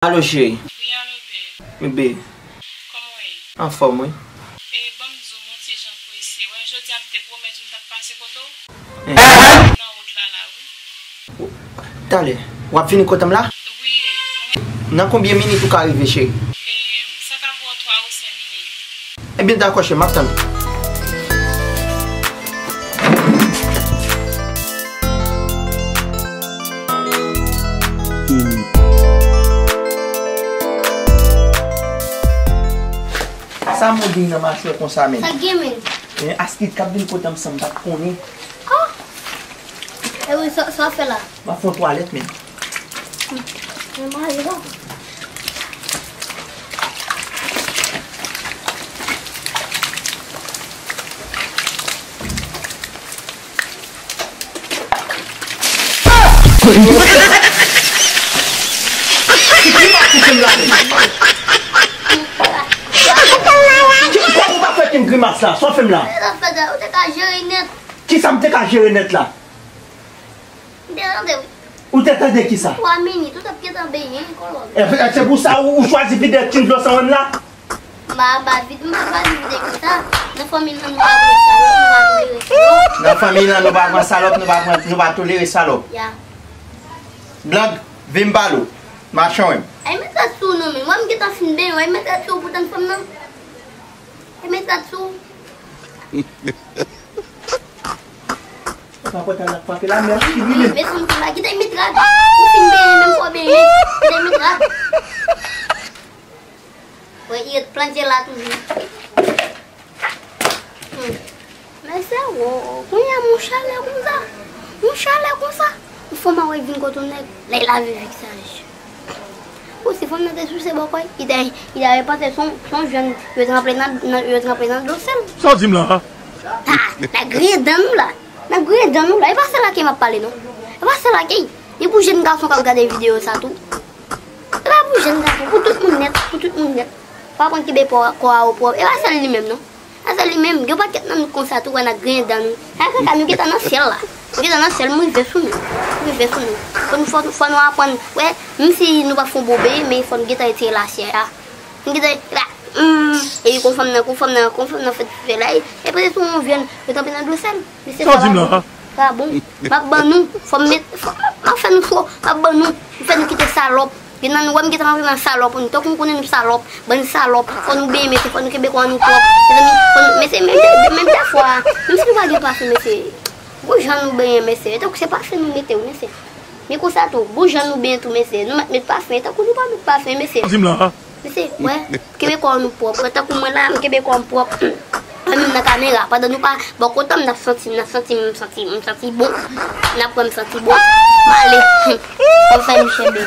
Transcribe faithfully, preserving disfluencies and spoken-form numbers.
Alo, cheri. Wi, alo, babe. Bebe. Kòman w ye? Anfòm, wi. E, ban m di w, m on ti jan prese. Wè, jodi a m te pwomèt ou m t ap pase kote w. Nan wout la, la, wi. Talè, w ap vini kote m la? Wi. Nan konbyen minit ou ka rive, cheri? E, sa ka pran w twa ou senk minit. Ebyen, dakò, cheri, m ap tann ou. Sa m gen nan machwè konsa, men? Sa gen, men? Men Astrid k ap vin kote m san m pa t konnen. Ah! E wi, sa, sa w ap fè la? M ap fè yon twalèt, men. Men mari la. Ki grimas ou fè m la, men? Kòman w pa fè ken grimas la? Sa w fè m la? Ou te ka jere nèt. Kisa m te ka jere nèt la? M te tande, wi. Ou te tande kisa? Twa minit, ou t ap gentan benyen, kòlòm. E, e, se pou sa ou, ou chwazi vide ti dlo san wè m la? M pa, m pa vide, m pa chwazi vide konsa. Nan fanmi lan, nou pa pran salòp, nou pa tolere salòp. Nan fanmi lan, nou pa pran salòp, nou pa pran, nou pa tolere salòp. Ya. Blag, vin m pale w. Machann. Ay, met rad sou w non, men. Mwen, m gentan fin benyen, ay, met rad sou w pou tann fanm nan. Ay, met rad sou w. Sa pòt la frape la, men Astrid li menm. Mezanmi, la, kite met rad. Ou fin benyen, menm fò benyen. Kite met rad. Wè, i ret plante la toujou. Hmm. Mesye, o, o, kounye a, m on chalè konsa. M on chalè konsa. Yon fanm a wè vin kote yon nèg, lè l lave visaj. Bon, si fanm nan te souse bòkò, li ta, li ta panse se yon, se yon jèn yo tranple nan, nan, yo tranple nan dlo sèl. Sa w di m la a? Ah, n a griyen dan nou la. N a griyen dan nou la. E pa sèl Akey m ap pale, non. E pa sèl Akey. Ni pou jèn gason k ap gade videyo sa tou. E pa pou jèn gason, pou tout moun nèt, pou tout moun nèt. Pou aprann kenbe kò, kò a ou pwòp. E pa sèl li menm, non. Sa se li menm, gen pakèt nan nou konsa tou, wè n a griyen dan nou. Sa kaka nou gentan nan syèl la. Nou gentan nan syèl, m rive sou nou. M rive sou nou. Fò nou, fò, fò nou aprann, wè, menm si nou pa fè yon bon benyen, men fò nou gentan retire lasyè a. Nou gentan, la, hmm, e konfòm nan, konfòm nan, konfòm nan fèt fè la, e, e pase sou yon jèn, yo tanpe nan dlo sèl. Mesye, sa pa bon. Sa pa bon. M ap ban nou, fò m met, fò, m ap fè nou cho, m ap ban nou, m fè nou kite salòp. Gen nan nou, wè m gentan rantre nan salòp, nou tankou m konnen nou salòp, bann salòp, fò nou benyen mesye, fò nou kenbe kò nou pwòp. Mezanmi, fò nou, mesye, menm, menm, menm dèfwa, menm si nou pa gen pafen, mesye, bon jan nou benyen, mesye, tankou se pafen nou mete w, mesye. Men konsa tou, bon jan nou benyen tou, mesye, nou mèt met pafen, tankou nou pa met pafen, mesye. Di m la. Mesye, wè, kenbe kò nou pwòp, wè, tankou mwen la, m kenbe kò m pwòp. Mwen menm nan kamera, pandan nou pa bò kote m, n ap santi m, n ap santi m, m santi, m santi bon. N ap wè m santi bon. M ale. Fò fè m chenbe.